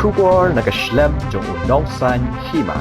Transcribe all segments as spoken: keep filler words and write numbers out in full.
Khubor na ka shlem jong u Nongsaiñ Hima.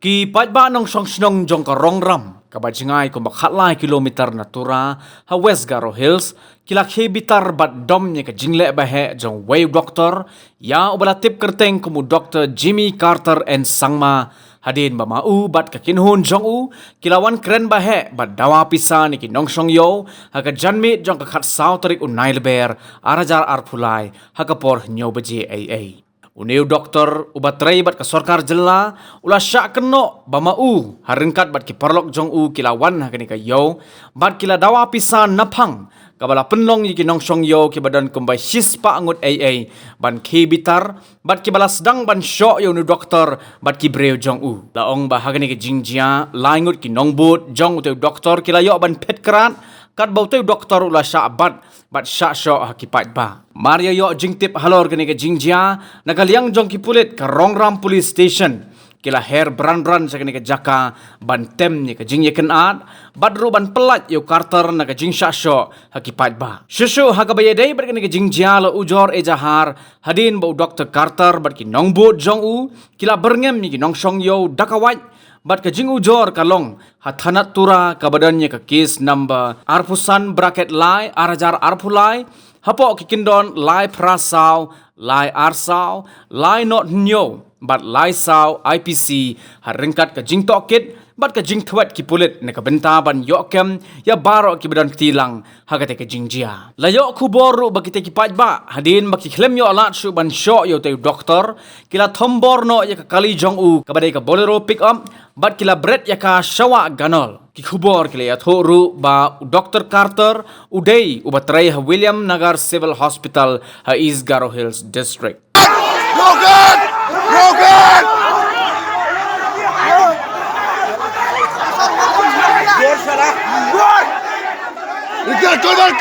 Ki paidbah nongshong shnong jong ka Rongram, kaba jngai kumba khatlai kilometer na Tura, ha West Garo Hills, ki la khie bitar bad dom ïa ka jingleh baheh jong uwei u doktor, ïa uba la tip kyrteng kum u Doktor Jimmy Carter N Sangma, hadien ba ma u bad ka kynhun jong u ki la wan kren baheh bad dawa pisa na ki nongshong ïew ha ka janmiet jong ka khatsaw tarik u Nailaber, ar hajar arphew lai, ha ka por hynñiew baje eiei. Une u doktor uba trei bad ka sorkar jylla u la shah kynnoh ba ma u, ha ryngkat bad ki paralok jong u, ki la wan ha kane ka ïew bad ki la dawa pisa naphang kaba la pynlong ïa ki nongshong ïew kiba don kumba shispah ngut eiei ban khie bitar bad kiba la sdang ban shoh ïa une u doktor bad ki briew jong u. La ong ba ha kane ka jingjia lai ngut ki nongbud jong utei u doktor ki la ïoh ban phet krad, katba utei u doktor u la shah bat bad shah shoh ha ki paidbah. Mar ïa ïoh jingtip halor kane ka jingjia, na ka liang jong ki pulit ka Rongram Police Station ki la her bran bran sha kane ka jaka ban tem ïa ka jingïakynad bad ruh ban pyllait ïa u Carter na ka jingshah shoh ha ki paidbah. Shuh shuh ha kaba ïadei bad kane ka jingjia la ujor ejahar hadien ba u Doktor Carter bad ki nongbud jong u ki la byrngem ïa ki nongshong ïew da ka wait bad ka jingujor ka long ha thanat Tura kaba don ïa ka case number arphew san bracket lai ar hajar arphew lai, hapoh ki kyndon lai phra saw, lai ar saw, lai nod hynñiew bad lai saw I P C, ha ryngkat ka jingtohkit bad ka jingthwet ki pulit na ka bynta ban ïoh kem ïa baroh kiba don kti lang ha katei ka jingjia. La ïoh khubor ruh ba kitei ki paidbah, hadien ba ki khlem ïoh lad shuh ban shoh ïa utei u doktor, ki la thombor noh ïa ka kali jong u kaba dei ka Bolero pickup bad ki la bret ïa ka sha Wah Ganol. Ki khubor ki la ïathuh ruh ba u Doktor Carter u dei uba trei ha William Nagar Civil Hospital ha East Garo Hills District. Rogan! Rogan! Rogan! Rogan! Rogan!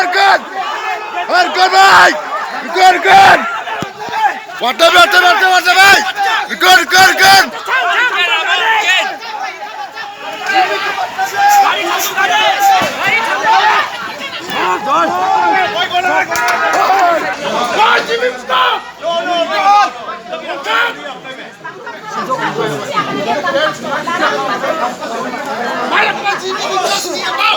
Rogan! Rogan! Rogan! Rogan! Rogan! Rogan! Rogan! Rogan! Rogan! Rogan!